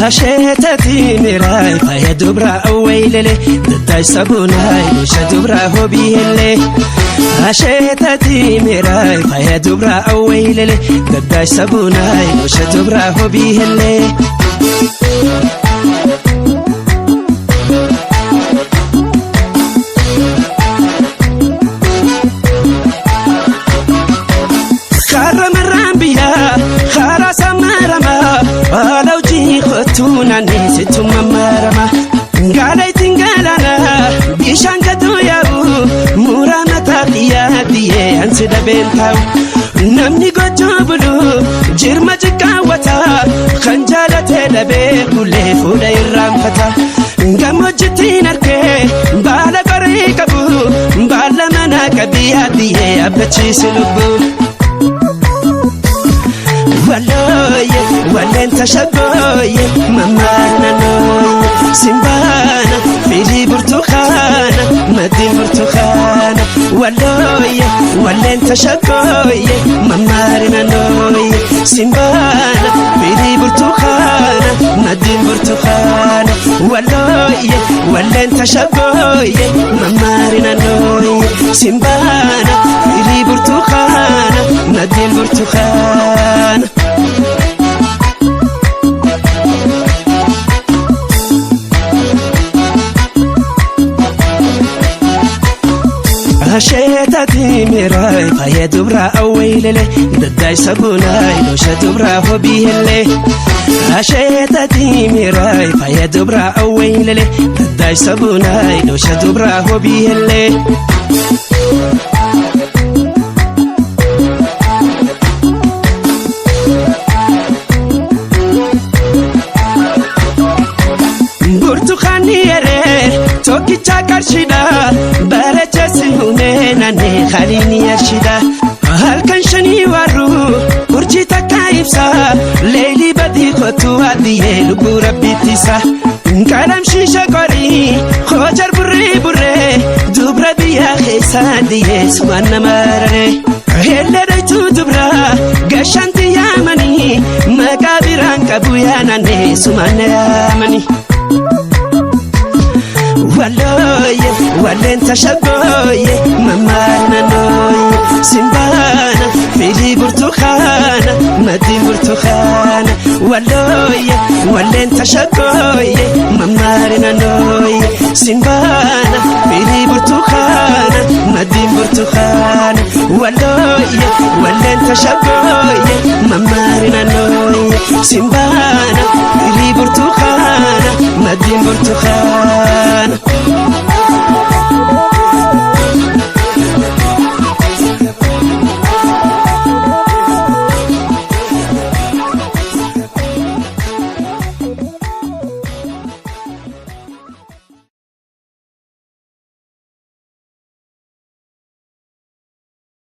Asheetati miiraay faaya dubraa awweelele daddaay sabuunaay gosa dubraa hobiilee. Asheetati miiraay faaya dubraa awweelele daddaay sabuunaay gosa dubraa hobiilee. Karaa marraan biyyaa karaa samaramaa haala hojii kottuu naannoo situ mamarama. Gaala ittiin galaana bishaan gatuu yaa'u muraa mataa xiyyaa diyyee ansi dabeen taa'u. Namni gochuu bulu jirma jiqqaawwata kan jaalatee dhabee kulee fuula irraanfata. Gammoojjittiin harkee baala qorii qabu baala manaa qabii adiyyee abbachiisi lubbuu. Walooye walleen tashabbooye mamaana nooye simbaana firii burtukaana maddii burtukaana walooye walleen tashabbooye mamaarina nooye simbaana firii burtukaana maddii burtukaana walooye walleen tashabbooye mamaarina nooye simbaana firii burtukaana maddii burtukaana. Asheetati miiraay faaya dubraa awweelele daddaay sabuunaay gosa dubraa hobiilee. Asheetati miiraay faaya dubraa awweelele daddaay sabuunaay gosa dubraa hobiilee. Burtukaanni yeree tokkicha qarshiidha bareechesi humee naannee haliin yaashidha. Halkan shanii warru urjii takka ibsa leelii badii kottu adiyyee lubbuu rabbiittisa. Qalam shiisha qorii hoojar burree burree dubra biyyaa keessa adiyyee sumaan nama raree. Helleetu dubra gashanti yaamanii maqaa biraan qabu yaanannee sumaan yaamanii. Walooye walleen tashabbooye mamaana nooye simbaana firii burtukaana maddii burtukaana walooye walleen tashabbooye mamaarina nooye simbaana firii burtukaana maddii burtukaana walooye walleen tashabbooye mamaarina nooye simbaana firii burtukaana maddii burtukaana.